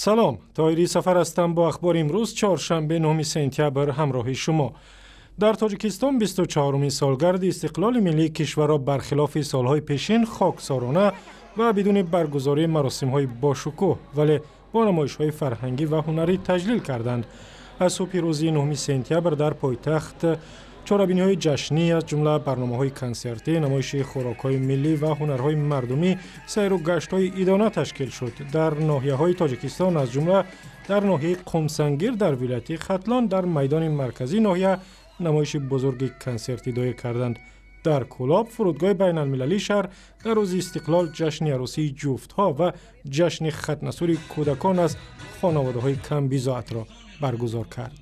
Салом, Тоҳири Сафар ҳастам. Бо ахбори имрӯз, чоршанбе, 9 сентябр, ҳамроҳи шумо. Дар Тоҷикистон 24-умин солгарди истиқлоли миллии кишварро бархилофи солҳои пешин хоксорона ва бидуни баргузории маросимҳои бошукӯҳ, вале бо намоишҳои фарҳангӣ ва ҳунарӣ таҷлил карданд. Аз субҳи рӯзи 9 сентябр дар пойтахт чорабиниҳои ҷашнӣ, аз ҷумла барномаҳои консертӣ, намоиши хӯрокҳои миллӣ ва ҳунарҳои мардумӣ, сайру гаштҳои идона ташкил шуд. Дар ноҳияҳои Тоҷикистон, аз ҷумла дар ноҳияи Қумсангир дар вилояти Хатлон, дар майдони марказии ноҳия намоиши бузурги консертӣ доир карданд. Дар Кӯлоб, фурудгоҳи байналмилалии шаҳр, дар рӯзи истиқлол ҷашни арӯсии ҷуфтҳо ва ҷашни хатнасури кӯдакон аз хонаводаҳои камбизоатро баргузор кард.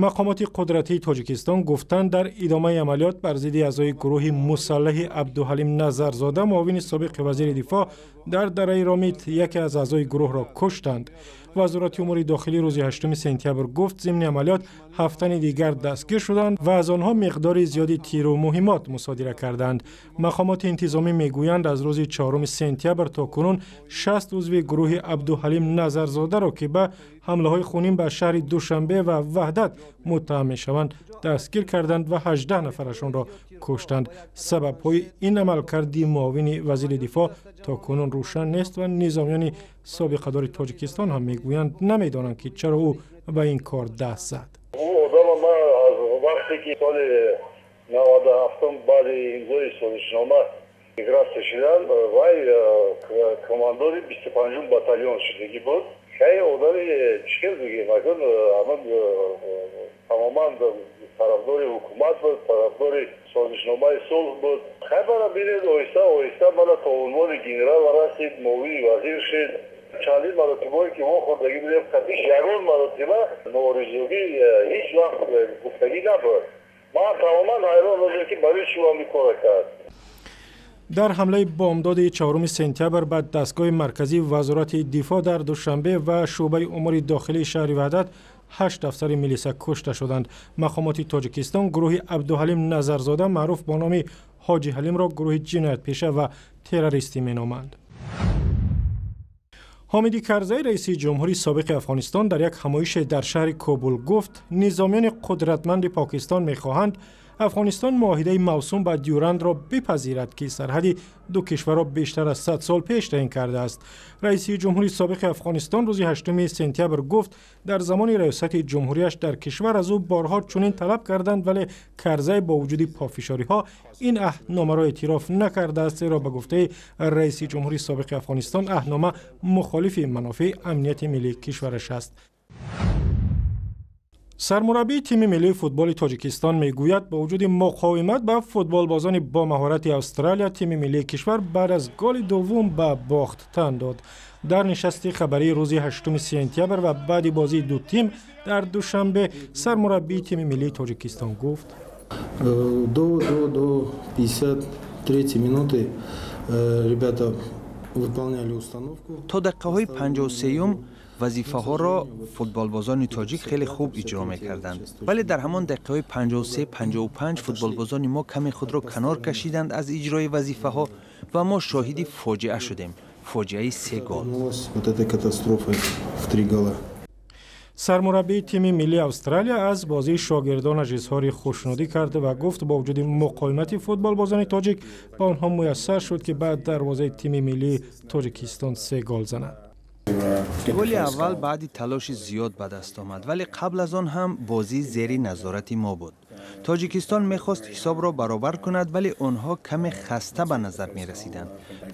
Мақомоти қудратии Тоҷикистон гуфтанд, дар идомаи амалиёт бар зидди аъзои гурӯҳи мусаллаҳи Абдуҳалим Назарзода, муовини собиқи вазири дифоъ, дар дараи Ромит яке аз аъзои гурӯҳро куштанд. Вазорати умури дохилӣ рӯзи 8 сентябр гуфт, зимни амалиёт 7 тани дигар дастгир шуданд ва аз онҳо миқдори зиёди тиру муҳиммот мусодира карданд. Мақомоти интизомӣ мегӯянд, аз рӯзи 4 сентябр то кунун 60 узви гурӯҳи Абдуҳалим Назарзодаро, ки ба ҳамлаҳои хунин ба шаҳри Душанбе ва Ваҳдат муттаҳам мешаванд, дастгир карданд ва 18 нафарашонро куштанд. Сабабҳои ин амалкарди муовини вазири дифоъ то кунун рӯшан нест ва низомиёни собиқадори Тоҷикистон ҳам мегӯянд, намедонанд, ки чаро ӯ ба ин кор даст зад. Ӯ одама ман аз вақте ки соли 97-ум баъди имзои созишнома мигратсия шудам, вай командори 25-ум батальон шудагӣ буд. Хеле одами, чӣ хел бигем, акун ҳамин тамоман тарафдори ҳукумат буд, тарафдори созишномаи сулҳ буд. Хай, мана бинед, оҳиста оҳиста мана то унвони генерал расид, муовини вазир шид. Чандин маротибое ки мо хӯрдагӣ будем қатиш, ягон маротиба норизогӣ ҳеҷ вақт гуфтагӣ набуд. Ман тамоман ҳайрон будем, ки барои чӣ ҳамин кора кард. Дар ҳамлаи бомдоди 4 сентябр ба дастгоҳи марказии Вазорати дифоъ дар Душанбе ва шӯъбаи умури дохилии шаҳри Ваҳдат 8 афсари милиса кушта шуданд. Мақомоти Тоҷикистон гурӯҳи Абдуҳалим Назарзода, маъруф бо номи Ҳоҷи Ҳалимро, гурӯҳи ҷиноятпеша ва террористӣ меноманд. Ҳомиди Карзай, раиси ҷумҳури собиқи Афғонистон, дар як ҳамоише дар шаҳри Кобул гуфт, низомиёни қудратманди Покистон мехоҳанд Афғонистон муоҳидаи мавсум ба Дюрандро бипазирад, ки сарҳади ду кишварро бештар аз 100 сол пеш таъин кардааст. Раиси ҷумҳури собиқи Афғонистон рӯзи 8 сентябр гуфт, дар замони раёсати ҷумҳурияш дар кишвар аз ӯ борҳо чунин талаб карданд, вале Карзай бо вуҷуди пофишориҳо ин аҳдномаро эътироф накардааст, зеро ба гуфтаи раиси ҷумҳури собиқи Афғонистон аҳднома мухолифи манофеи амнияти миллии кишвараш аст. Сармураббии тими миллии футболи Тоҷикистон мегӯяд, бо вуҷуди муқовимат ба футболбозони бомаҳорати Австралия, тими миллии кишвар баъд аз голи дуввум ба бохт тан дод. Дар нишасти хабарии рӯзи 8 сентябр ва баъди бозии ду тим дар Душанбе сармураббии тими миллии Тоҷикистон гуфт: До 53 минуты ребята выполняли установку. То дақиқаҳои 53-юм вазифаҳоро футболбозони тоҷик хеле хуб иҷро мекарданд, вале дар ҳамон дақиқаҳои 53, 55 футболбозони мо каме худро канор кашиданд аз иҷрои вазифаҳо ва мо шоҳиди фоҷиа шудем, фоҷиаи се гол. Вот этой катастрофой в три гола. Сармураббии тими миллии Австралия аз бозии шогирдонаш изҳори хушнудӣ кард ва гуфт, бо вуҷуди муқовимати футболбозони тоҷик ба онҳо муяссар шуд, ки ба дарвозаи тими миллии Тоҷикистон се гол зананд. Голи аввал баъди талоши зиёд ба даст омад, вале қабл аз он ҳам бозӣ зери назорати мо буд. Тоҷикистон мехост ҳисобро баробар кунад, вале онҳо каме хаста ба назар мерасиданд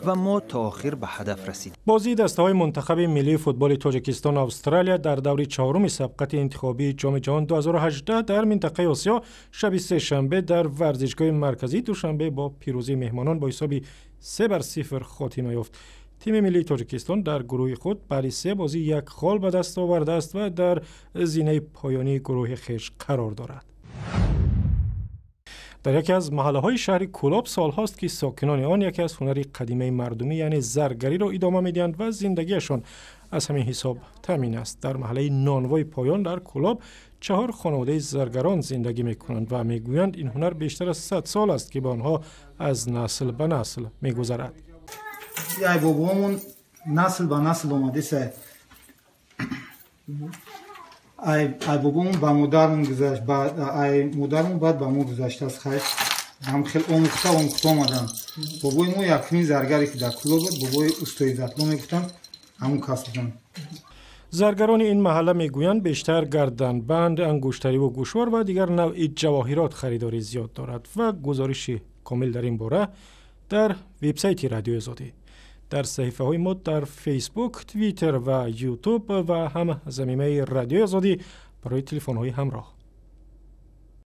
ва мо то охир ба ҳадаф расидем. Бозии дастаҳои мунтахаби миллии футболи Тоҷикистону Австралия дар даври чаҳоруми сабқати интихобии Ҷоми ҷаҳон 2018 дар минтақаи Осиё шаби сешанбе дар варзишгоҳи марказии Душанбе бо пирӯзии меҳмонон бо ҳисоби 3-0 хотима ёфт. Тими миллии Тоҷикистон дар гурӯҳи худ баъди се бозӣ як хол ба даст овардааст ва дар зинаи поёнии гурӯҳи хеш қарор дорад. Дар яке аз маҳаллаҳои шаҳри Кӯлоб солҳост, ки сокинони он яке аз ҳунари қадимаи мардумӣ, яъне заргариро идома медиҳанд ва зиндагиашон аз ҳамин ҳисоб таъмин аст. Дар маҳаллаи Нонвои Поён дар Кӯлоб чаҳор хонаводаи заргарон зиндагӣ мекунанд ва мегӯянд, ин ҳунар бештар аз 100 сол аст, ки ба онҳо аз насл ба насл мегузарад. Ай бобоамон Насл ба насл омадеса. Ай бобомон ба модармон гузашт, ай модармон баъд ба мо гузаштааст. Хай, ҳам хел омӯхта омӯхта омаданд. Бобои мо якумин заргаре, ки дар Кӯлоб буд, бобои устои Затло мегуфтанд, ҳамон кас буданд. Заргарони ин маҳалла мегӯянд, бештар гарданбанд, ангуштариву гӯшвор ва дигар навъи ҷавоҳирот харидорӣ зиёд дорад. Ва гузориши комил дар ин бора дар вебсайти Радиои Озодӣ, дар саҳифаҳои мо дар Фейсбук, Твиттер ва Ютуб ва ҳам замимаи Радиои Озодӣ барои телефонҳои ҳамроҳ.